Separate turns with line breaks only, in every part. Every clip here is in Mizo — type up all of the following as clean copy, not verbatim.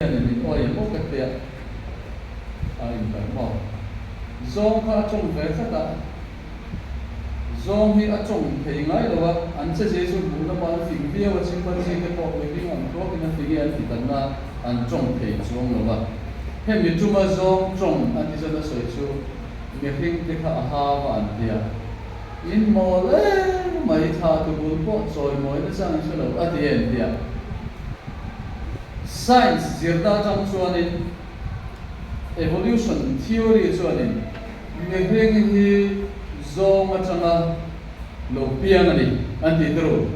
Hianin min awi em awk ka tia a inperh maw? Zawng kha a tawng ve tlat a, zawng hi a tawng thei ngai lo a, an che zia chu hmuh lamah an fing viau a, chimpanzee te pawh mihring ang hruakin a fing e an ti tak na, an tawng thei chuang lo a. Hemi tuma zawng tawng an ti chuan a sawi chu mihring te kha a hau a an tia. In mawl em mai thla tubul pawh chawimawi nachang an hre lo a ti e an tia. Science zirna atang chuanin evolution theory chuanin mihring hi zawng atanga lo piang a ni an tih tur.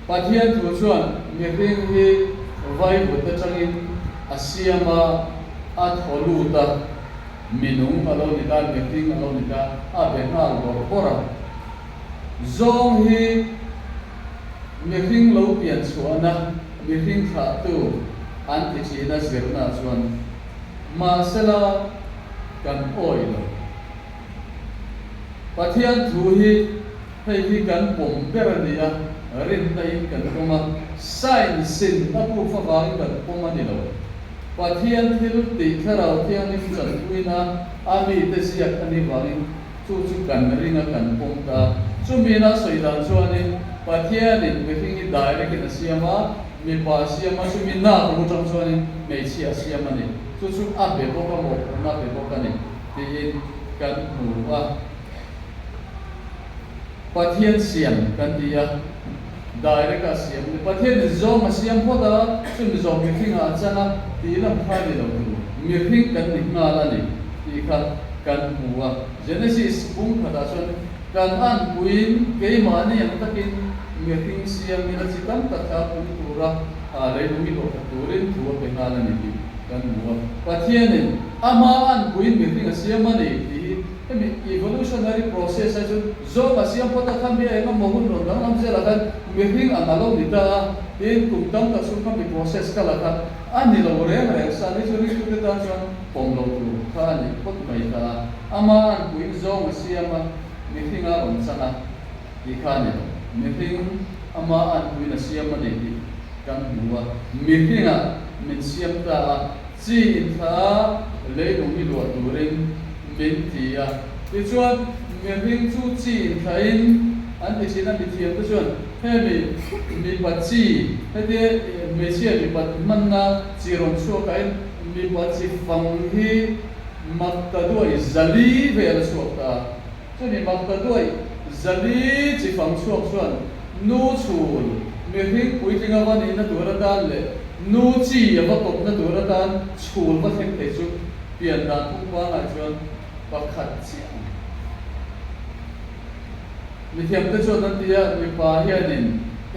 Pathian thu chuan mihring hi vaivut atangin a siam a, a thaw lut a, minung a lo ni ta, mihring a lo ni ta, a be nghal bawrh bawrh a. Zawng hi mihring lo pian chhuahna, mihring thlahtu an ti thin a zirna chuan mahsela kan awih lo. Pathian thu hi hei hi kan pawm ber a ni a, rinna in kan pawm a, science in a proof avangin kan pawm a ni lo. Pathian thil tih Thlarau Thianghlim chanpuina a mite ziak a nih vangin Chu chu kan ring a, kan pawm ta. Chumi a sawi dan chuanin Pathianin mihring hi direct in a siam a, mipa a siam a, chumi nak ru tang chuanin hmeichhia a siam a ni. Chu chu a be bawk a, mawhphurhna a pe bawk a ni tiin kan hmu a. Pathian siam kan ti a, direct a siam a ni. Pathianin zawng a siam phawt a, chumi zawng mihringah a chang a, tih lam kha a ni lo tur. Mihring kan ni nghal a ni tih kha kan hmu a. Genesis bung khatah chuan kan anpuiin keimahni ang takin mihring siamin a chi tam tak kha pung tura leilung i hlawhkhat turin thu a pe nghal a ni tih kan hmu a. Pathianin ama anpuiin mihring a siam a ni tih hi hemi evolutionary process ah chuan zawng a siam phawt a, khami a engemaw hun rawn danglam zelah khan mihring ang a lo ni ta a, tin kum tam tak chhung khami process kal ah khan a ni lo reng reng sa ni chu ringtute tan chuan pawm lo tur kha a nih phawt mai ta a, ama an puin zawng a siam a, mihring a rawn chang a tih kha a ni lo. Mihring ama an puin a siam a ni tih kan hmu a, mihringah min siam ta a, chi inthla a leilung hi luah turin min ti a. Tichuan, mihring chu chi inthlain an ti thin a, mithiamte chuan hemi mipa chi, hetia hmeichhia mipa hmanna chi rawn chhuakahin Mipa chi fang hi Maktaduai 400 vel a chhuak ta a. Chumi Maktaduai 400 chi fang chhuak chuan nu chhul mihring puitling a va nihna tur atan leh nu chi a va kawpna tur atan chhul va thleng thei chu pian dan phung pangai chuan pakhat chiah a ni. Mithiamte chuan an ti a, mipa hianin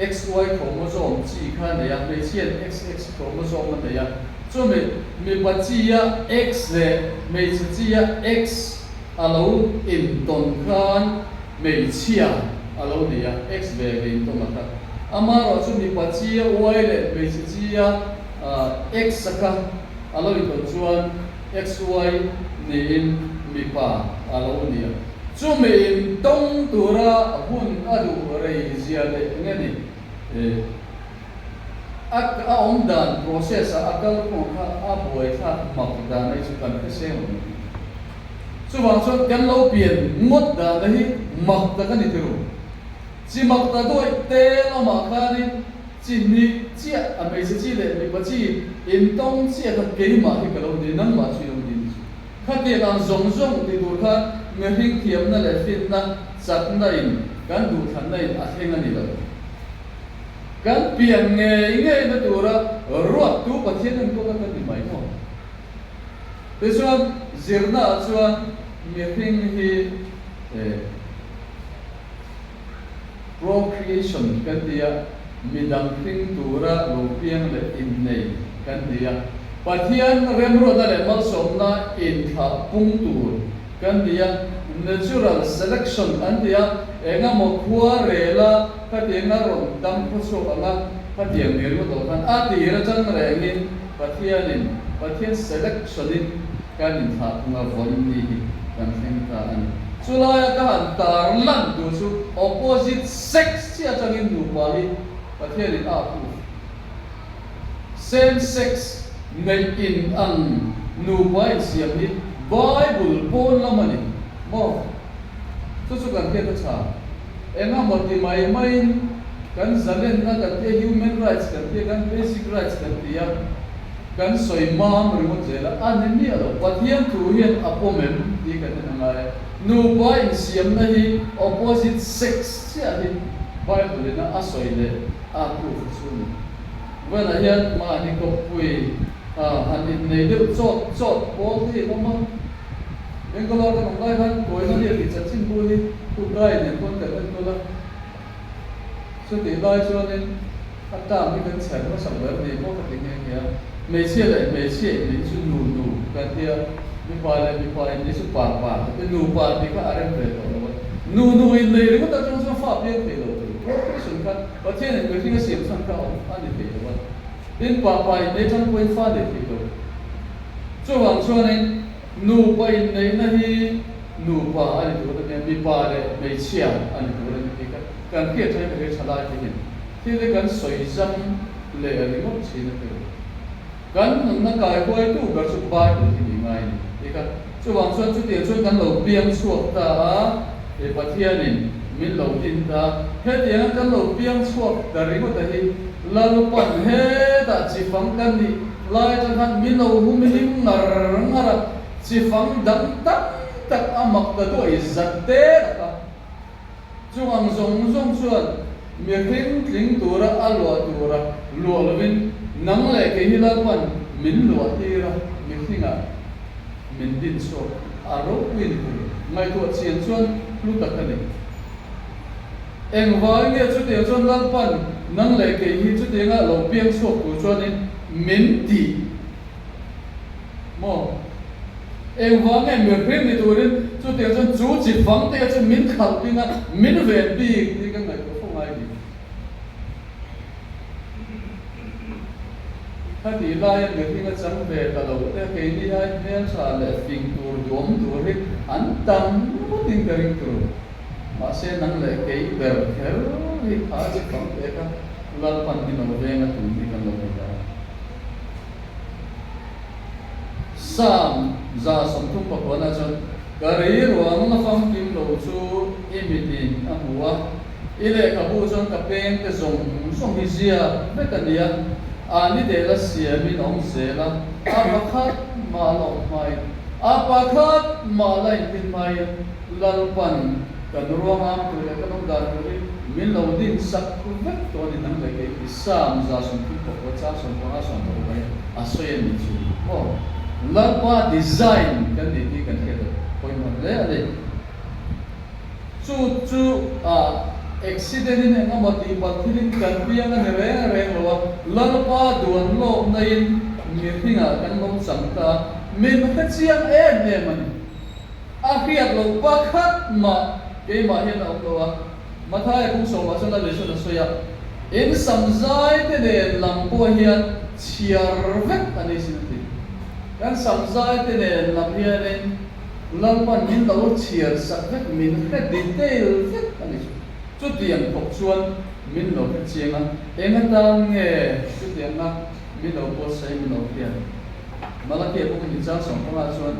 XY chromosome chi kha a nei a, hmeichhiain XX chromosome a nei a. Chumi mipa chi-a X leh hmeichhe chi-a X a lo intawn khan hmeichhia a lo nei a, X ve ve intawn a kha. Amaherawh chu mipa chi-a Y leh hmeichhe chi-a X a kha a lo intawn chuan XY niin mipa a lo ni a. Chumi intawng tura hun a duh rei zia leh nge ni? A a awm dan process ah a kal pawh kha a buaithlak mak dan hi chu kan hre seng lo mai. Chuvang chuan kan lo pian ngawt dan te hi mak tak a ni tirh. Chi mak ta duaih te lamah khanin chi hnih chiah a hmeichhe chi leh mipa chi intawng chiah kha keimah hi ka lo ni, nangmah chu i lo ni ni chu. Khatiang ang zawng zawng ti tur khan mihring thiamna leh finna chakna in kan duhthlanna in a thleng a ni lo. Kan pian ngei ngei na tura ruattu Pathian enkawl a kan ni mai maw? Tichuan zirna ah chuan mihring hi procreation kan ti a, midang hring tura lo piang leh innei kan ti a, Pathian remruatna leh malsawmna inthlah pung tur kan ti a, natural selection an ti a, engemaw khua rela khatianga rawn dam khawchhuak anga khatiang ni ringawt lo khan a tir atang rengin Pathianin Pathian selection-in kan inthlah phunga vawn ni hi kan thleng ta a ni. Chulaia ka han tar lan tur chu opposite sex chiah atangin nupa hi Pathianin a approve. Same sex neih in ang nupa insiam hi Bible pawn lam a ni maw? Chu chu kan hriat a tha. Engamaw ti mai maiin kan zalenna kan tia, human rights kan tia, kan basic rights kan tia, kan sawi mam ringawt zel a, a ni miah lo. Pathian thu hian a pawm em tih kan en a ngai a. Nupa insiamna hi opposite sex chiah hi Bible ina a sawi leh a approve chu a ni. Vanah hian mahni kawppui han innei deuh chawt chawt pawl te hi an awm a. Bangalore kan awm lai khan Kawina hi a tih chanchin bu hi Kukai nen pawn kan enkawl a. Chutih lai chuanin a term hi kan chher hmasak ber ni maw ka ti nghe nghe a. Hmeichhia leh hmeichhia innei chu nu nu kan ti a, mipa leh mipa innei chu pa pa kan ti. Nupa tih kha a rem ve tawh lo a. Nu nu innei ringawt atang chuan fa piang thei lo tur. Procreation kha Pathianin mihring a siam chhan kha awm a ni thei lo a, tin pa pa innei chang pawhin fa nei thei lo. Chuvang chuanin nupa inneihna hi nupa a ni tur a nia, mipa leh hmeichhia a ni tur a ni tih kha kan hriat thain ka hria tha lai te hian thil hi kan sawi zam leh ringawt thin a ti lo. Kan nunna kaihuaitu ber chu Bible hi ni ngai a ni tih kha. Chuvang chuan chutiang chuan kan lo piang chhuak ta a, he Pathianin min lo din ta. Hetianga kan lo piang chhuak ta ringawt a hi Lalpan hetah chi fang kan nih lai atang khan min lo hum him ngar ngar a, chi fang dang tam tak a mak ta duai zat te laka. Chung ang zawng zawng chuan mihring tling tura a luah tura luah lovin nang leh kei hi Lalpan min luah tir a, mihringah min din chhuak a ropui ni tur ngaihtuah chian chuan hlu tak a ni. Engvai nge chutiang chuan Lalpan nang leh kei hi chutianga lo piang chhuak tur chuanin min tih? Maw? Engvang nge mihring ni turin chutiang chuan chu chi fang te chu min khalh ding a, min ven bik tih ka ngaihtuah fo ngai ni. Khatih laia mihring a chang ve ta lo te keini ai hmeltha leh fing tur duam tur hi an tam ngawtin ka ring tur. Mahse nang leh kei ber kher hi kha chi fang te kha Lalpan min lo veng a tum hi kan lo ni ta. Psalm 139 chuan, Ka ri ruang la famkim lo chu i mitin a hmu a, i lehkhabu chuan ka peng te zawng zawng hi ziak vek a nia, a ni dela siamin a awm zel a, a pakhat mah la awm hmain, a pakhat mah la intin hmain Lalpan kan ruang am tur leh kan awm dan tur hi min lo din sak vek tawh a ni nang leh kei ti Psalm 135 chang 15 16 hian a sawi a nih chu maw Lalpa design kan nih hi kan hriat a pawimawh hle a ni. Chu chu ah accident in eng emaw tih palh thilin kan piang a ni reng reng lo a, Lalpa duan lawkna in mihringah kan lo chang ta a, min hrechiang em em a ni. A hriat loh pakhat mah keimah hian a awm lo a, Mathaia kung sawmah chuan a lesson a sawi a, In samzai te nen lam pawh hian chhiar vek a ni sin a ti. Kan samzai te nen lam hianin Lalpan min lo chhiar sak vek, min hre detail vek a ni. Chutiang khawp chuan min lo hre chiang a, eng atan nge chutianga min lo buatsaih min lo hriat? Malakia bawk ni chang sawmpanga chuan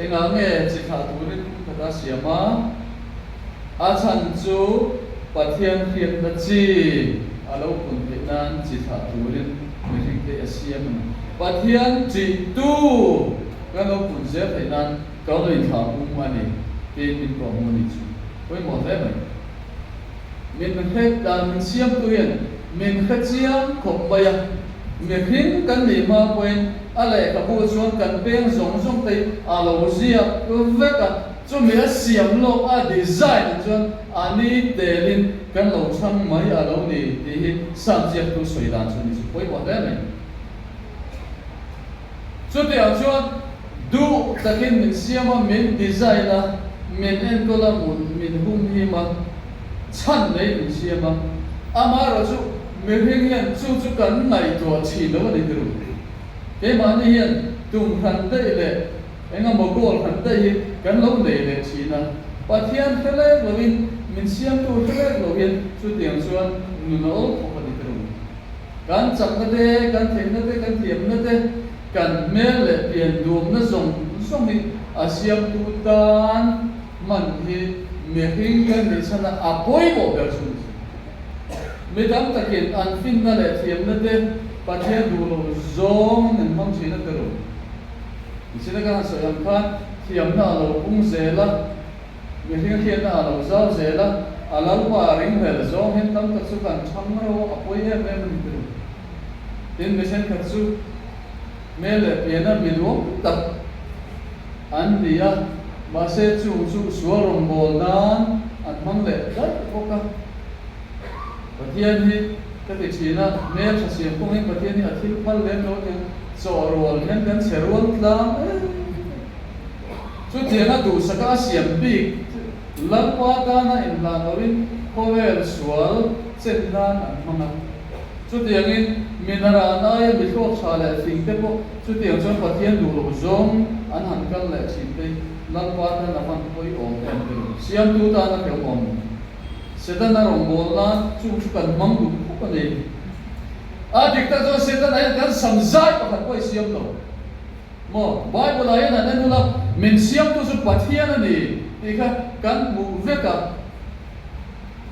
engah nge chi thlah turin kum khat a siam a, a chhan chu Pathian hriatna chi a lo pun theih nan chi thlah turin mihring te a siam a ni. Pathian ṭihtu kan lo pun zel theih nan ka lo inthlah pum a ni tiin min kawh hmu a nih chu. Pawimawh hle mai. Min hret dan min siamtu hian min hre chiang khawp mai a, mihring kan nih hma pawhin a lehkhabu chuan kan peng zawng zawng te hi a lo ziak vek a, chumi a siam lawk a design ang chuan a ni telin kan lo chhang mai a lo ni tih hi Psalm ziaktu sawi dan chu ni chu pawimawh hle mai. Chutiang chuan duh takin min siam a, min design a, min enkawl a, min humhim a, chhan nei min siam a. Amaherawhchu mihring hian chu chu kan ngaihtuah thin lo a ni tirh. Keimahni hian tum hran daih leh engemaw goal hran daih hi kan lo nei leh thin a. Pathian hre lek loin, min siamtu hre lek lo hian chutiang chuan nun a awl khawp a ni tirh. Kan chakna te, kan theihna te, Kan hmel leh pian duamna zawng zawng hi a siamtu tan hman hi mihring kan nih chhan a a pawimawh ber chu ni. Mi tam takin an finna leh thiamna te Pathian duh loh zawngin an hmang thin a ti ru. Nichina kan han sawi ang khan thiamna a lo pung zel a, mihring hriatna a lo zau zel a, a Lalpa ringhlel zawng hian tam tak chu kan chhang ro a pawi em em a ni ti ru. Tin, mi thenkhat chu hmel leh piana mi duam tak an ni a, mahse chung chu sual rawngbâwl nân an hmang leh daih bawk a. Pathian hi ka ti thin a, hmel tha siam kawngin Pathian hi a thil phal lem lo tia chawh rual hian kan chhe rual tlang em em. Chutianga duhsaka a siam bik Lalpa tana inhlan loin khawvel sual chen nan an hmang a. Chutiangin, mi naran aia mi thluak tha leh fing te pawh chutiang chuan Pathian duh lo zawng an han kal leh thin te Lalpa tan a van pawihawm em te lo. Siamtu tan a hrehawm awm. Setana rawngbâwl nan chung chu kan hmang duh khawp a ni. A dik tak chuan Setana hian kan sam zai pakhat pawh i siam lo. Maw? Bible ah hian an en ula, min siamtu chu Pathian a ni tih kha kan hmuh vek a.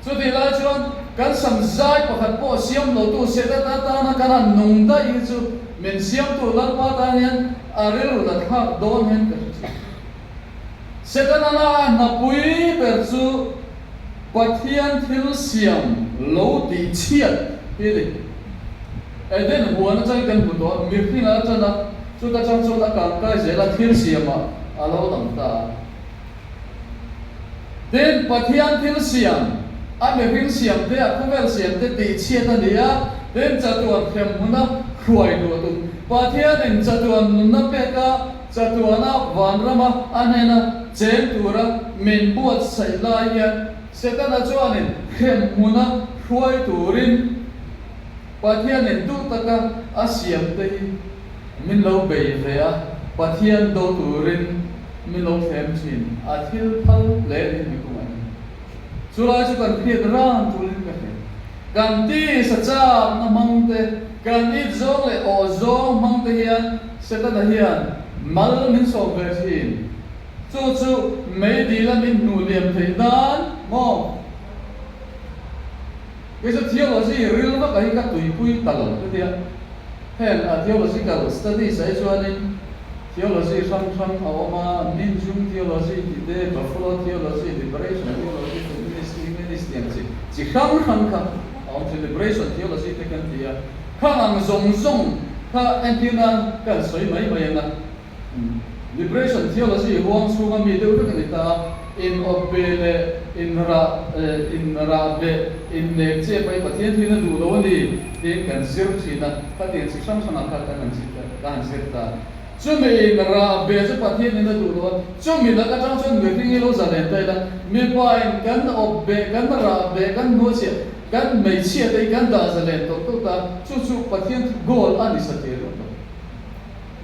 Chutih lai chuan kan sam zai pakhat pawh siam lotu Satan atana kan han nung daih hi chu min siamtu Lalpa tan hian a rilru la thlak dawn hian ka hre thin. Satan ana a hnapui ber chu Pathian thil siam lo tih chhiat hi a ni. Eden huan atangin kan hmu tawh a, mihring a atan a, chuta tang chuan a kangkai zel a, thil siamah a lo lang ta a. Tin, Pathian thil siam, a mihring siam te, a khawvel siam te tih chhiat a ni a, tin, chatuan hrem hmuna hruai duh a tum. Pathianin chatuan nunna pek a, chatuana vanrama a hnena cheng tura min buatsaih lai hian Setana chuanin hrem hmuna hruai turin Pathianin duh taka a siam te hi min lo bei ve a, Pathian do turin min lo thlem thin, a thil phal hle niin mi kawng a ni. Chulai chu kan hriat ran tulin ka hria. Kan tisa chakna hmang te, kan it zawng leh aw zawng hmang te hian Setana hian mal min sawm ve thin. Chu chu meidil a min hnuh liam theih nan maw? Kei chu theology ril vak ah hi ka tuipui ta lo ka tia. Heng a theological studies ah hi chuanin theology hrang hrang a awm a, Minjung theology tih te, Buffalo theology, Liberation theology, Feminist, Humanist tih ang chi chi hrang hrang kha a awm thin. Liberation theology te kan ti a, khang ang zawng zawng kha entir nan ka han sawi mai mai ang a. Liberation theology huang chhunga mi deuh vek a ni ta a, in awp be leh in rah in rah beh in nek che pawhin Pathian thuin a duh lo a ni tiin kan zir thin a, khatiang chi hrang hrangah kha kan han zir ta ka han zir ta. Chumi in rah beh chu Pathianin a duh lo a, chumi lak atang chuan mihring hi lo zalen ta ila, mipa in kan awp beh kan rah beh kan hnuaichhiah kan hmeichhia te hi kan dah zalen tawh tawh ta, chu chu Pathian thu goal a ni satliah reuh lo.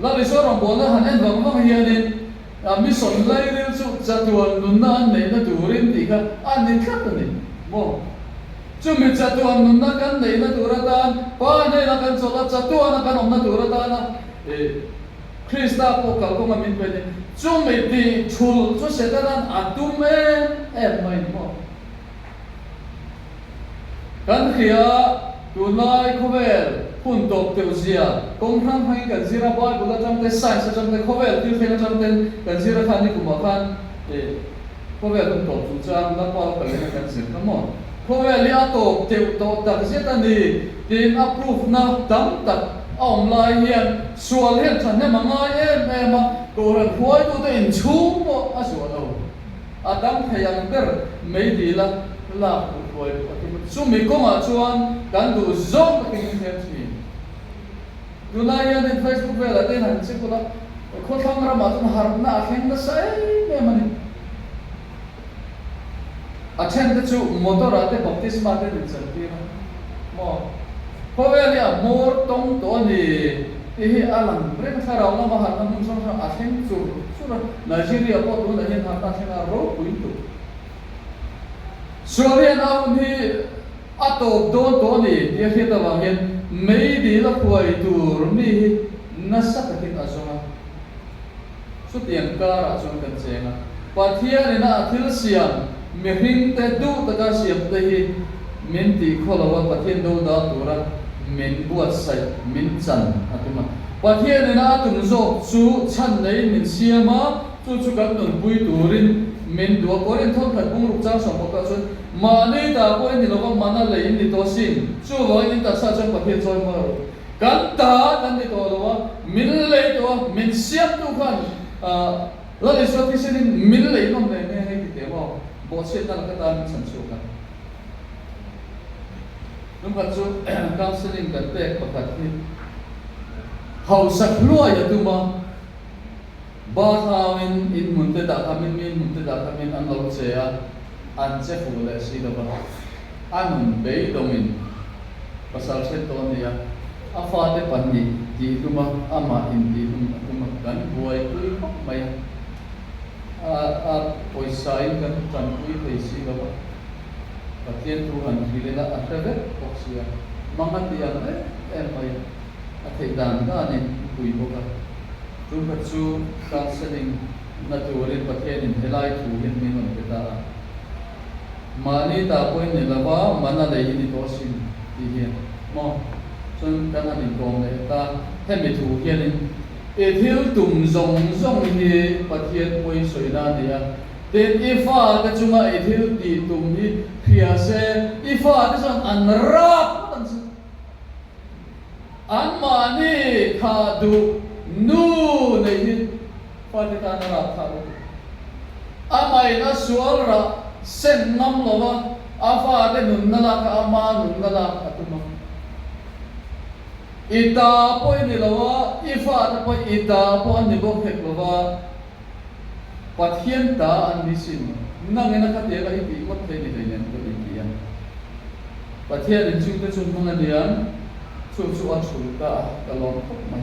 Lal Isua rawngbawlna han en vang vang hianin a mission lairil chu chatuan nunna an neihna turin tih kha a ni tlat a ni maw? Chumi chatuan nunna kan neihna tur atan Pa hnena kan chawlh a, chatuana kan awmna tur atana Krista pawh kalkawnga min pe ni. Chumi tih thulh chu Setana'n a tum em em mai ni maw? Kan hria, tunlai khawvel hun tawp teuh zia kawng hrang hrangin kan zir a, Bible atang te, science atang te, khawvel thil thleng atang ten kan zir a khan nikumah khan khawvel hun tawp chungchang Lalpa lo kalin a kan zir kha maw? Khawvel hi a tawp teuh tawh tak zet a ni tiin a proof na tam tak a awm lai hian sual hian thahnem a ngai em em a, Kohhran hruaitute inchhung pawh a zuah lo. A dam thei ang ber meidil a lak duh hruai duh a tum a, chumi kawngah chuan kan duh zawng takin min thlem thin. Tunlai hian in Facebook velah te han check ula, khawthlang ramah chuan harhna a thleng nasa em em a ni. A then te chu motor ah te baptisma te an inchantir a, maw? Khawvel hi a hmawr tawng tawh a ni tih hi a lang reng a, thlarau lama harhna hmun hrang hrang a thleng chur chur a, Nigeria pawh tunah hian harhna a thleng a ropui tuk. Sual hian a hun hi a tawp dawn tawh a ni tih a hriat avang hian meidil a phuai tur mi hi. nasa takin a zawng a. Chutiang karah chuan kan cheng a. Pathianin a a thil siam, mihringte duh taka siamte hi min tih khaw lo a, Pathian do dal tura min buatsaih, min chan a tum a. Pathianin a a tum zawk chu chhan neiin min siam a, chu chu kan nunpui turin min duh a. Korin thawnkhat bungruk chang sawm pakhat chuan, Mahni ta pawh i ni lo va, mana lei in ni tawh asin. Chuvangin in taksa chuan Pathian chawi mawi rawh. Kan ta kan ni tawh lo a, min lei tawh a, min siamtu khan Lal Isua thisenin min lei nawm leh nge hei ti teh maw, bawhchhiatna laka tan min chhan chhuak a. Tumkhat chu counselling kan pek pakhat hi hausak hluai a tum a, Bathauin in hmun te dah khamin mi in hmun te dah khamin an lo che a, an che fuh leh si lo va. A nun beidawngin pasal hret tawh a ni a, a fate pahnih tihhlum a, amah intihhlum a tum a, kan buaipui khawp mai a, a a pawisain kan tanpui thei si lo va, Pathian thu han hrilh ila a hre vek bawk si a, mang a ti ang em em mai a, a theih dan danin a pui bawk a, chungkhat chu counselling na turin Pathianin helai thu hian min rawn pe ta a. Mahni ta pawhin ni lo va, man a lei hi ni tawh asin tih hian maw? Chuan kan han inkawm leh ta, hemi thu hianin i thil tum zawng zawng hi Pathian pawi sawina a ni a, tin i fate chunga i thil tih tum hi hria se, i fate chuan an rap ngawt ang che. Anmahni kha duh nu neih hi fate tan a rap thlah lutuk. Amahin a sual rah sen ngam lo va, a fate nunna lak a ama nunna lak a tum a. I ta pawh i ni lo a, i fate pawh i ta pawh an ni bawk hek lo va, Pathian ta an ni sin, nangin a khatianga i tih ngawt thei ni hleinem ka ti ti a. Pathianin chungte chu hmang a niang, chu chu a chhul ta a, ka lawm khawp mai.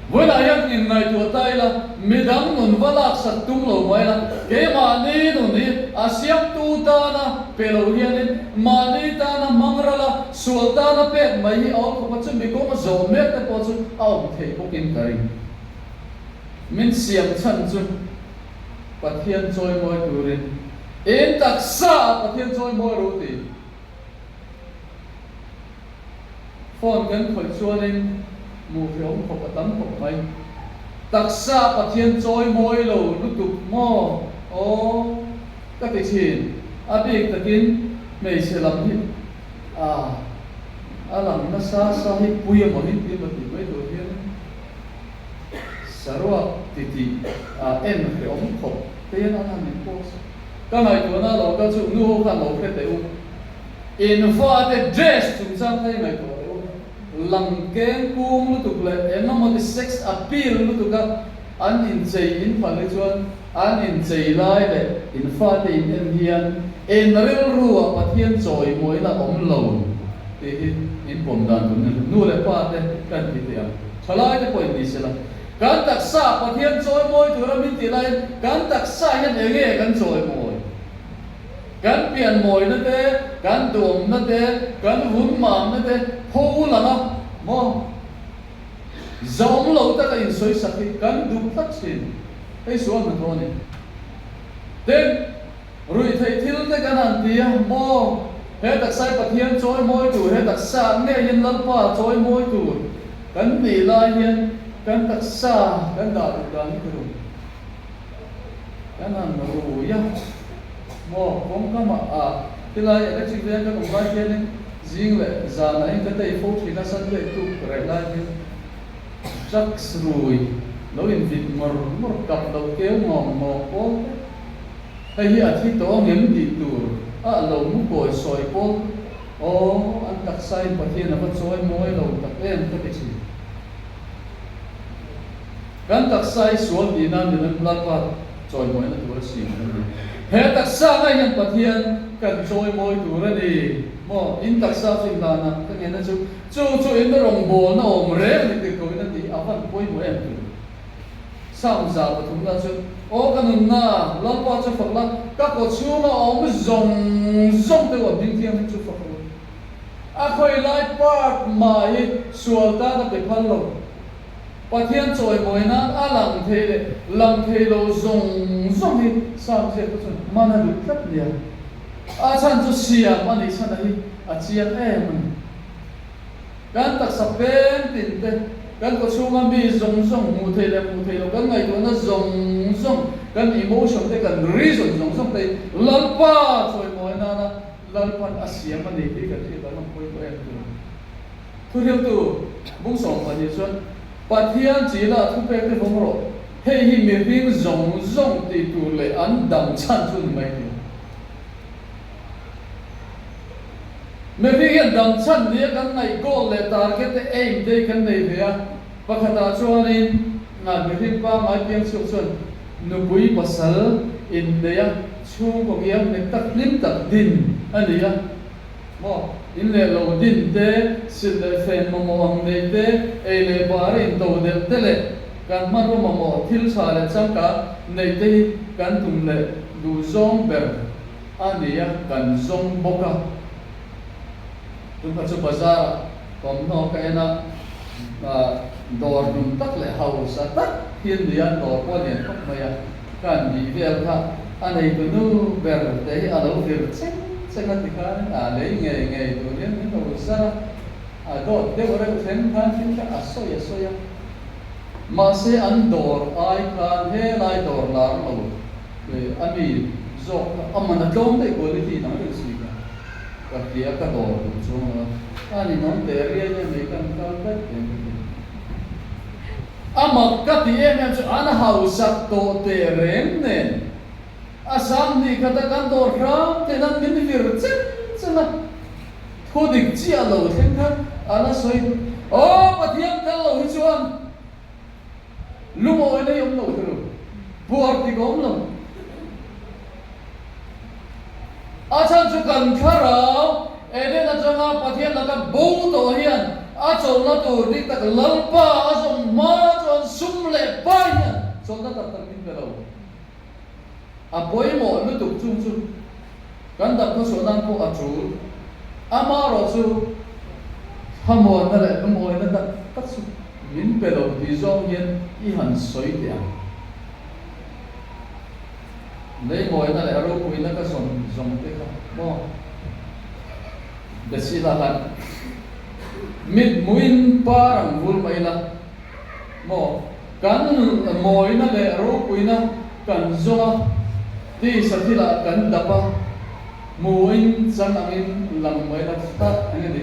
Vawiinah hian inngaihtuah ta ila, midang nun va laksak tum lo mai la, keimahni nun hi a siamtu tana pe lo hianin mahni tana hmang ral a, sual tana pek mai hi a awm khawp a, chumi kawng a zawh mek te pawh chu a awm thei bawkin ka ring. Min siam chhan chu Pathian chawimawi turin in taksa ah Pathian chawimawi ru ti. Phone kan khawih chuanin hmuh hreawm khawp a tam khawp mai. Taksa ah Pathian chawimawi lo lutuk maw? Aw ka ti thin. A bik takin hmeichhe lam hi a a lang nasa sa hi pui emaw hi ti emaw tih mai tur hianin. Saruak titi a en hreawm khawp te hian an han in post a. Ka ngaihtuahna lo kal chu nu ho khan lo hre teh u. In fate dress chungchang kha i ngaihtuah teh u. Lang keng kung lutuk leh eng emaw ti sex appeal lutuk a an inchei in phal hi chuan an inchei lai leh in fate in en hian in rilru ah Pathian chawimuaina awm lo tih hi in pawm dan tur ni. Nu leh pa te kan ti teh ang. Thalai te pawhin ni sela, kan taksa Pathian chawimawi tura min tih laiin kan taksa hian eng nge kan chawimawi? Kan pianmawina te, kan duhawmna te, kan vunmamna te pho lang a maw? Zawm lo taka insawisak hi kan duh tlat thin. Hei sual hnathawh a ni. Tin, Ruihtheih thil te kan han ti a, maw? He taksai Pathian chawimawi tur, he taksa ngeiin Lalpa chawimawi tur kan nih lai hian kan taksa kan dah duh dan hi ka rum. Kan han rui a, maw? Kawngkamah a tilai electric veng kan awm lai hianin zing leh zanah hian ka tei fo thin a, Sunday tuk reh lai hian drugs rui lo invit ngawr ngawr kap lo keu ngawng ngawng pawl te. Hei hi a thi tawh angem tih tur a lo mu kawi sawi pawl aw an taksa in Pathian a va chawi mawi lo tak em ka ti thin. Kan taksa hi sual tih nan ni nan Lalpa chawi mawina tur a siam kan ni. He taksa ngai hian Pathian kan chawi mawi tur a ni maw? In taksa chu in dan a ka ngen a chu chu chu in rawngbawlna awm reng ni tir ko in a ti a van pawimawh em tur. Psalm 300 na chu, Aw ka nunna, Lalpa chu fak la, ka kaw chhunga awm zawng zawng te uan ding thianghlim chu fak ru. A khawi lai part mah hi sual tan a pe phal lo. Pathian chawimawi nan a lang thei leh lang thei lo zawng zawng hi Sam ziak te chuan man a duh tlat nia. A chhan chu siam a nih chhan a hi a chiang em a ni. Kan taksa peng tin te, kan kawchhunga mi zawng zawng hmuh thei leh hmuh thei lo, kan ngaihtuahna zawng zawng, kan emotion te, kan reason zawng zawng te hi Lalpa chawimawi nana Lalpan a siam a ni tih kan hriat ang a pawimawh em tur. Thuhriltu bung 12 chuan, Pathian chila thupek te vawng rawh, hei hi mihring zawng zawng tih tur leh an dam chhan chu ni mai tur. Mihring hian dam chhan nia kan ngaih goal leh target te aim te hi kan nei ve a, pakhatah chuanin mihring pangngai piang chhuak chuan nupui pasal inneih a, chhungkaw ngiam nghet tak hlim tak din a ni a, maw in leh lo din te, silh leh fen mamawh ang nei te, ei leh bar into delh te leh kan hmanraw mamawh thil tha leh changkang neih te hi kan tum leh duh zawng ber a ni a, kan zawng bawk a. Tunka chu bazar ah thawmhnaw ka en a, dawr hnum tak leh hausa tak hi an ni a, dawr pawh a lian khawp mai a, ka han bih vel kha a neitu nu ber te hi a lo vir cheng cheng a tikhan a lei ngei ngei tur hian min lo zar a, a dawt deuh reuh thleng khan thil kha a sawi a sawi a, mahse an dawr ai khan helai dawr lar lo a mi zawk kha a man a tlawm daih quality dang reuh si kha. Ka hria ka dawr duh chuang lo a, a ninawm teh riai nge mai kan kal daih teh ka ti. A mak ka ti em em chu an hausak tawh teh reng nen a sam hnih khat a kan dawr hram theih nan min vir cheng cheng a, thu dik chiah lo thleng kha a la sawi duh. Aw Pathian kal lo hi chuan Lungawi nei awm lo thil puar tik awm lo. A chhan chu kan thlarau Eden atanga Pathian laka bo tawh hian a chawlhna tur dik tak Lalpa a zawm hma chuan sum leh pai hian chawlhna tak tak min pe lo. A pawimawh lutuk chung chu kan dam khawchhuah nan pawh a tul. Amaherawh chu thlamuanna leh lungawina tak tak chu min pe lo tih zawng hian i han sawi teh ang. Leimawina leh ropuina ka zawn zawng te kha maw? Bethseba khan mit hmuin par ang vul mai la. Maw? Kan mawina leh ropuina kan zawng a, tisa thilah kan dap a, hmuin chan angin lang mai la thla eng nge ni?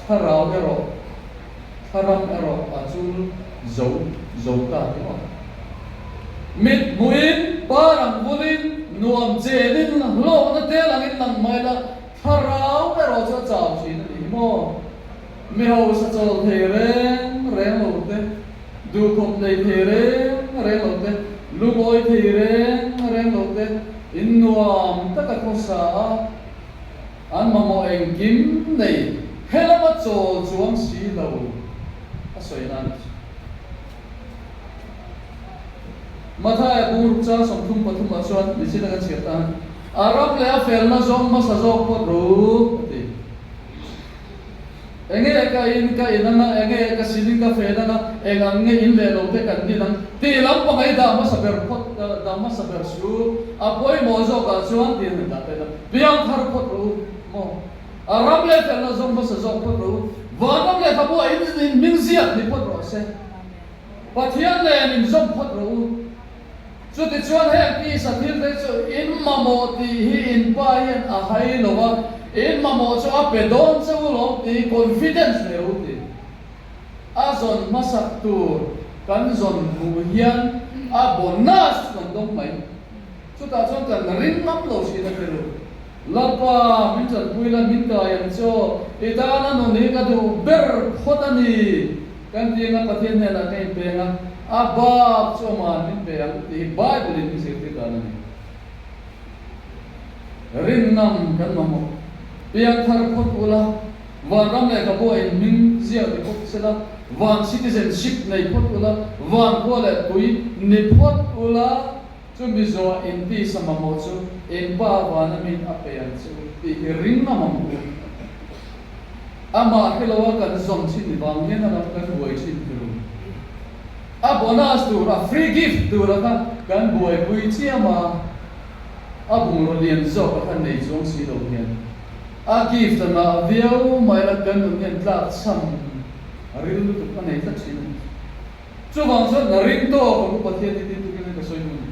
Thlarau erawh, thlaram erawh a chul zo zo ta ti maw? Mit hmuin, par ang vulin, nuam chenin, hlawkna tel angin lang mai la, thlarau erawh chu a chau thin a ni hi maw? Mi hausa chawl thei reng reng lo te, duhkhawp nei thei reng reng lo te, lungawi thei reng reng lo te, in nuam taka khawsa a, an mamawh engkim nei helama chawl chuang si lo a sawi nan a ti. Mathaia bungruk chang 33 ah chuan nichin a kan chhiar tan, A ram leh a felna zawng hmasa zawk phawt ru, a ti. Enge ka in ka in anga, enge ka sin in ka fen anga, eng ang nge in leh lo te kan din ang tih lam pangai dah hmasa ber phawt, dah hmasa ber su a pawimawh zawkah chuan tih an dah tel a, piang thar phawt rawh u maw? A ram leh felna zawng hmasa zawk phawt rawh u, vanram lehkhabu ah in in hming ziak ni phawt rawh se, Pathian nen in zawm phawt rawh u. Chutichuan heng tisa thil te chu in mamawh tih hi in pa hian a hai lo a, in mamawh chu a pe dawn che u lawm tih confidence nei ru tih a zawn hmasak tur kan zawn hmuh hian a bonus chu kan dawng mai. Chutah chuan kan ring ngam lo thin a ti ru. Lalpa, min tanpui la, min kai ang che aw, i tana nun hi ka duh ber phawt a ni. Kan ti anga Pathian hnenah ka inpeng a, a bak chu ama'n min pe ang tih hi Bible in min zirtir dan a ni. Rinnam kan mamawh. Piangthar phawt ula, vanram lehkhabu ah in hming ziak ni phawt sela, van citizenship nei phawt ula, van khua leh tui ni phawt ula, Chumi zawh in tisa mamawh chu in pa vana min a pe ang che u tih hi ring a mamawh u. Amah hre lo a kan zawm thin vang hian a lam kan buai thin tur. A bonus tur, a free gift tura kha kan buaipui chiam a, a bungraw lian zawk a kha nei chuang si lo hian a gift a ngah viau mai la kan nun hian tlak chham a ril lutuk a nei tlat thin a ni. Chuvang chuan na ring tawk ang u Pathian hi tin tukin ka sawi duh a ni.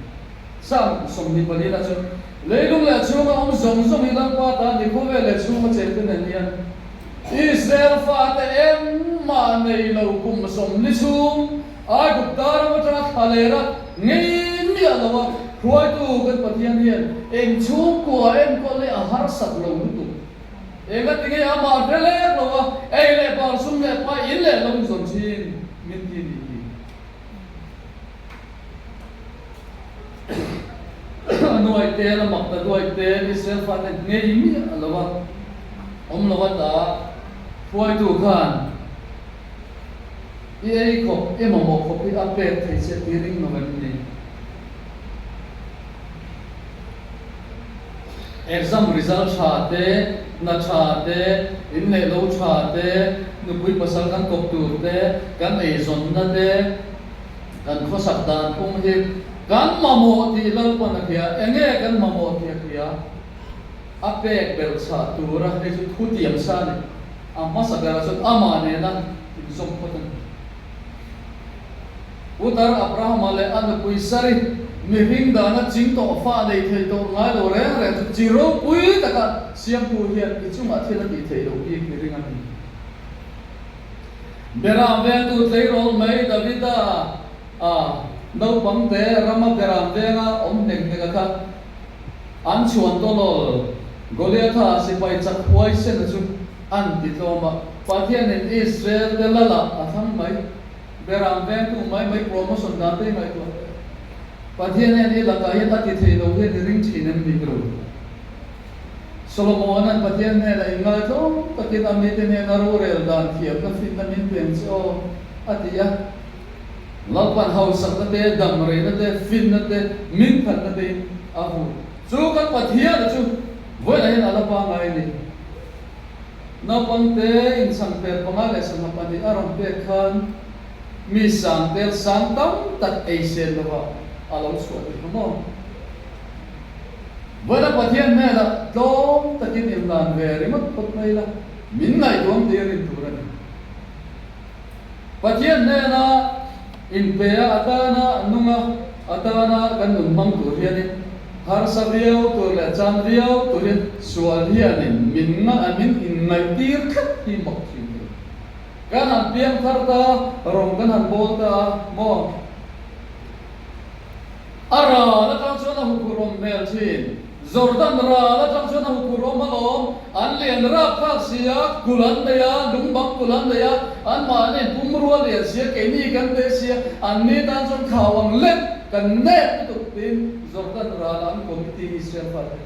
Psalm 24 lah chuan, Leilung leh a chhunga awm zawng zawng hi Lalpa ta ni khawvel leh chhunga chengte nen hian Israel fate engmah nei lo kum 40 chhung Aigupta ram atanga thla lera ngei miah lo a hruaitu kan Pathian hian eng chhungkua enkawl hi a harsat lo lutuk. Engatinge amah hre lek lo a ei leh bar sum leh pai in leh lo inzawn thin min ti nih hi. A nuai tel, a mak ta duai tel, Israel fate ngei miah lo a awm lo a ta hruaitu khan i ei khawp, i mamawh khawp hi a pek thei che tih ring lo em ni? Exam result tha te, hna tha te, in leh lo tha te, nupui pasal kan kawp tur te, kan eizawnna te, Kan khawsak dan phung hi kan mamawh tih Lalpan a hria, enge kan mamawh tih a hria? A pek belh chhah tura hei chu thu tiam sa a ni. A hmasa berah chuan amah nena inzawm phawt a ni. Putar Abrahama leh a nupui Sari mihring dana ching tawh fa nei thei tawh ngai lo reng reng chu chi ropui taka siamtu hian i chungah thil a tih theih loh bik i ring a ni. Beram vengtu tleirawl mai Davida a naupangte rama beram venga awm hnek hneka kha an chhuan tawlawl Goliatha sipai chak huaisena chu an ti tlawm a. Pathianin Israel te lalah a thlang mai. Beram vengtu mai mai promotion dan te hi ngaihtuah teh. Pathian hian i lakah hian a ti thei lo hian i ring thin em ni tiro? Solomona'n Pathian hnenah inngaitlawm takin a mite hnena rorel dan thiamna finna min peng che aw, a ti a. Lalpan hausakna te, damreina te, finna te, min phalna tein a hmu. Chu kan Pathiana chu vawiinah hian a la pangngai a ni. Naupangte inchhang per panga leh sangha pahnih a rawn pek khan mi sang tel sang tam tak ei sen lovah a lo chhuah tih kha maw? Vawiina Pathian hnenah tlawm takin inlan ve ringawt phawt mai la, min ngaihtuam tih a rin tur a ni. Pathian hnena inpe a atana nung a, atana kan nun hmang tur hianin harsa viau tur leh chan viau tur hian sual hianin min min inngaihtir tlat hi mak thin tur. Kan han piang thar ta, rawng kan han bawl ta a, maw? A ral atang chuan a huphurhawm hmel thin. Jordan ral atang chuan a huphurhawm alawm. An lian rapthlak si a, kulh an nei a, lungbang kulh an nei a, anmahni an pumrua lian si a, keini kan te si a, anni tan chuan khau ang lek kan nep lutuk tiin Jordan rala an committee Israel fate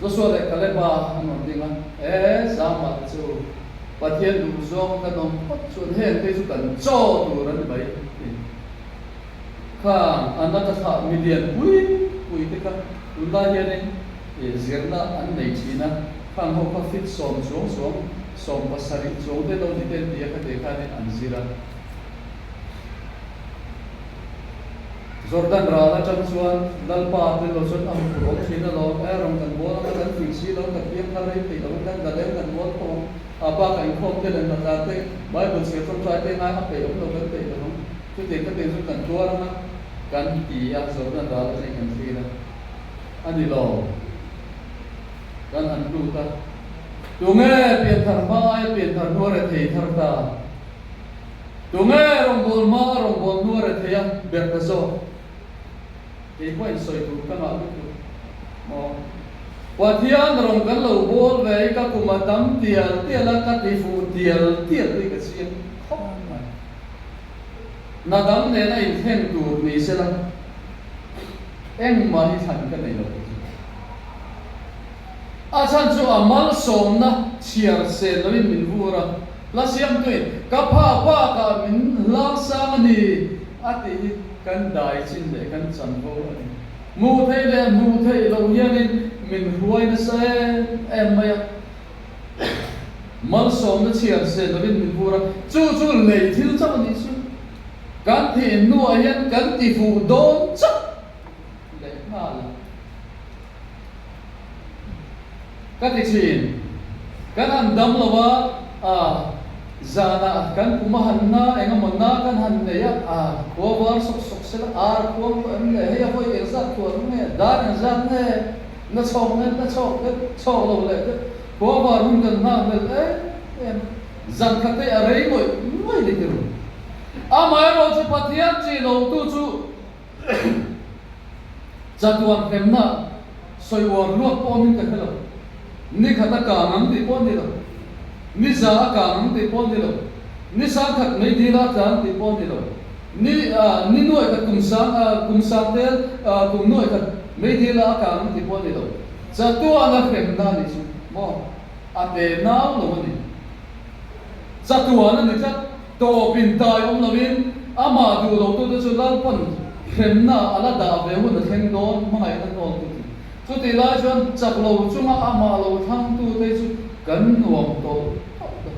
Joshua leh Caleb-a an rawn ding a, E, Zama te chu Pathian duhzawng kan awm phawt chuan heng te chu kan chaw tur a ni mai tiin. Khang an ata thlah milian pui pui te kha tunlai hianin zirna an nei thin a, khang ho kha fit sawm chuang chuang, 17 chuang te lo ni te an ti a, khati khanin an zir a. Jordan ral atang chuan Lalpa te lo chuan a hmu awm thin alawm, e rawn kan bawl anga kan fing si lo, kan piang thar rei theih lo in kan dal em kan bawl khawm ang, a bakah inkhawm te leh hnatlan te Bible chhiar tawngtai te ngai a peih awm lo kan peih lo ang. Chutiang ka tih chu kan tuar anga kan ti a, Jordan ral atangin kan thlir a, a ni lo. Kan han lut a, Tunge pianthar hma aia pianthar hnu a rethei thar ta? Tunge rawngbâwl hma a rawngbâwl hnu a rethei a ber ta zawk? Kei pawh insawi tur ka ngah lutuk maw? Pathian rawng kan lo bawl ve i ka kum a tam tial tial a, ka ti fuh tial tial tih ka chiang khawp mai. Hna dang nena inthleng tur ni sela engmah hi thlan ka nei lo tih chu. A chhan chu a malsawmna chhiar sen loin min vur a, hla siamtuin ka pha bakah min hlang sang a ni a tih hi kan dai chin leh kan chanvo a ni. Hmuh theih leh hmuh theih loh hianin min hruai nasa em em mai a. Malsawmna chhiar sen lovin min vur a, chu chu lei thil chauh a nih chu. Kan thih hnuah hian kan ti fuh dawn chauh leh nghal a. Ka ti thin. Kan han dam lo a, a zanah kan kum a han na, eng emaw na kan han nei a, a khua var sawk sawk sela, ar khuang pawh em le, hei a hawi engzat thuah ru nge, dar engzat nge, na chhawk nge, na chhawk deuh, chhawk lo leh deuh, khua var hun kan nghak hlel em em. Zan khat te a rei ngawih ngawih ni tir. Amaherawh chu Pathian chi lotu chu chatuan hlemna sawi uar luat pawh awmin ka hre lo. Ni khat a kang ang tih pawh a ni lo. Ni za a kang ang tih pawh a ni lo. Ni sang khat mei dil a tla ang tih pawh a ni lo. Ni ni nuaih khat kum sang kum sang tel kum nuaih khat mei dil a kang ang tih pawh a ni lo. Chatuan a hremna a nih chu maw? A te nau lo a ni. Chatuan a ni tlat. Tawp intai awm loin amah duh lotute chu Lalpan hremna a la dah ve hun a thleng dawn hmangaihna hnawltu ti. Chutih lai chuan chak lo chunga amah lo thlangtute chu kan nuam tawlh tawlh ta.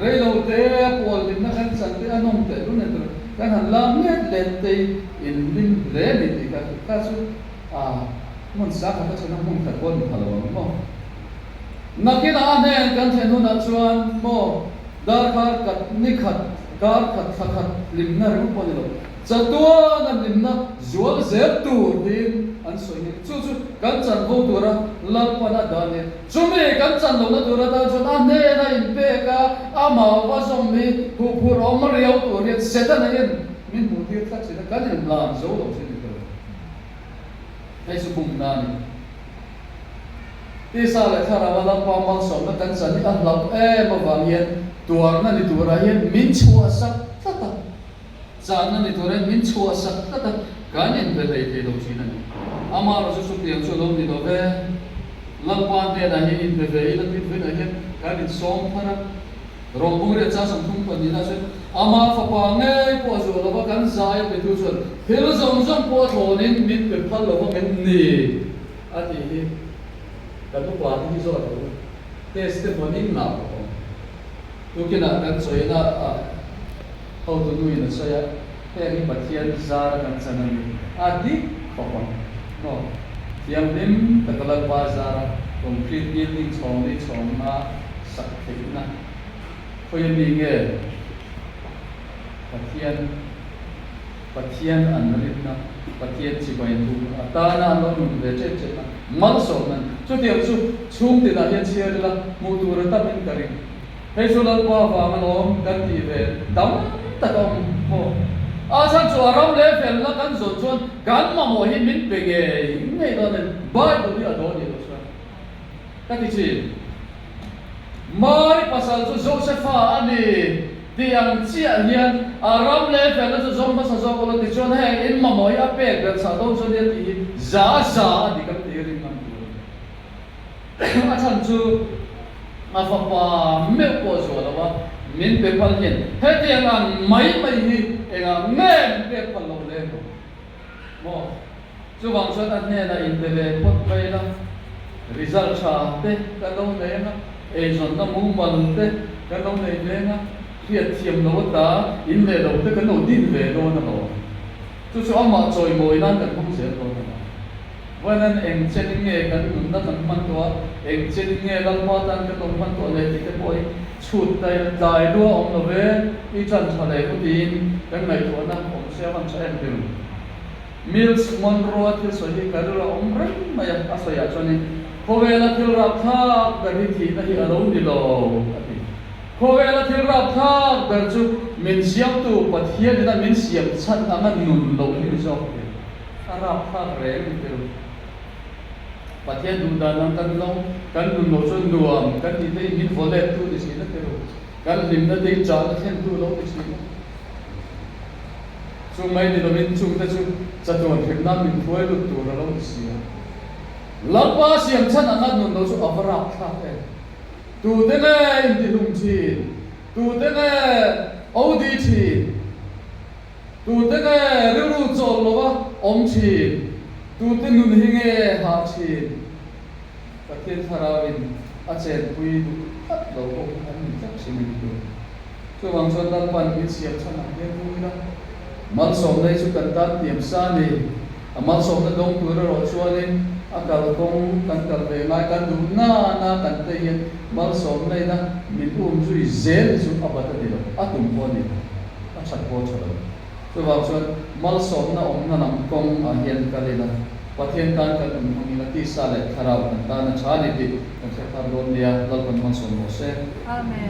Rei lo te a pual hlimna kan chan te a nawm teh lu nen tur kan han lam let let te in hlim hle a ni tih kha kha chu a hmun sang khat a chhuna hmun khat pawh a ni pha lo ang maw. Nakinah a hnen kan thlen hunah chuan maw darkar khat, ni khat, kar khat, thla khat hlimna ringawt pawh a ni lo, chatuana hlimna zual zel tur tiin an sawi nghe. Chu chu kan chanvo tura Lalpan a dah nia. Chumi kan chan lohna tur atan chuan a hnena inpek a, amah va zawm hi huphurh awm riau tur hian Setana hian min hmuhtir tlat thin a, kan inhlan zo lo thin ni tur. Hei chu bumna a ni. Tisa leh thlarau a Lalpa malsawmna kan chan hi a hlauh em avang hian tuarna ni turah hian min chhuahsak tlat a, channa ni turah hian min chhuahsak tlat a, kan inpe hlei thei lo thin a ni. Amaherawh chu chutiang chu a lo ni lo ve. Lalpa hnenah hian inpe ve ila tih thuinah hian kan insawm thar a. Rawng riat chang 32 ah chuan ama fapa ngei pawh a zuah lova kan zai a petu chuan thil zawng zawng pawh a thlawnin min pe phal lova min ni a tih hi kan upa te hi zawt lo u testimony ngah pawh awm. Tukinah kan chawina ah hotu nuin a sawi a, heng hi Pathian zar a kan chan a ni a dik khawp ang maw? Thianghlim taka Lalpa zara concrete building chhawng leh chhawng nga sak theihna khawi a mi nge Pathian Pathian an rinna Pathian chibai duh atana an lo nun ve ṭep ṭep a malsawmna a ni. Chutiang chu chhung tinah hian chhiar ila hmuh tur a tamin ka ring. Hei chu Lalpa vang alawm kan tih ve tam tak a awm maw? A chhan chu a ram leh felna kan zawn chuan kan mamawh hi min pe ngei ngei dawn a ni. Bible hi a dawn nih loh chuan ka ti thin. Mari pasal chu Josepha a ni tih ang chiah hian a ram leh felna chu zawng hmasa zawk ula tichuan heng in mamawh hi a pek belhchhah dawn chuan nia tih hi za za a ni kan tih ring ngam tur a ni. A chhan chu a fapa meuh pawh zuah lo a, min pe phal hian hetiang ang mai mai hi engah nge min pek phal loh le maw? Maw? Chuvang chuan a hnenah inpe ve phawt mai la, result tha te kan lo nei ang a, eizawnna mumal te kan lo nei ve ang a, hriatthiam lo ata in leh lo te kan lo din ve dawn alawm. Chu chu amah chawimawi nan kan hmang zel dawn alawm. Vawiin eng chenin nge kan nunna kan hman tawh a, eng chenin nge Lalpa tan kan lo hman tawh leh tih te pawh hi chhut tai tlai lua awm lo ve, i ṭan ṭha leh u tiin kan ngaihtuahna awm se a van ṭha em tir. Miles Monroe-a thil sawi hi ka rilru a awm reng mai a, a sawiah chuanin, Khawvela thil rapthlak ber hi thihna hi a lo ni lo, a ti. Khawvela thil rapthlak ber chu min siamtu Pathianin a min siam chhan anga nun loh hi ni zawk tir. A rapthlak reng ni tel. Pathian duh dan ang kan lo, kan nun lo chu nuam kan tih te hi min vaw let tu ni thin a tel. Kan hlimna te hi chahna thlen tu lo ni thin a. Chu mai ni lovin chungte chu chatuan hlimna min hruai lut tur a lo ni si a. Lalpa siam chhan anga nun lo chu a va rapthlak em. Tute nge intihlum thin? Tute nge OD thin? Tute nge rilru chawl lova awm thin? Tute nun hi nge hah thin? Pathian Thlarauin a chenpui duh tlat lo pawh hi an ni tlat thin a ni tur. Chuvang chuan Lalpan min siam chhan ang hian nung ila, malsawmna hi chu kan tan tiam sa a ni. A malsawmna dawng tur erawh chuanin a kalkawng kan kal ve ngai, kan duh nana kan te hian malsawmna ina min um zui zel hi chu a bat a ni lo, a tum pawh a ni lo, a that pawh a tha lo. Chuvang chuan malsawmna awmna lam kawng ah hian kal ila, Pathian tan kan nun hmang ila, tisa leh thlarau kan tan a tha a ni tih kan hre thar dawn nia, Lalpan malsawm rawh se.
Amen.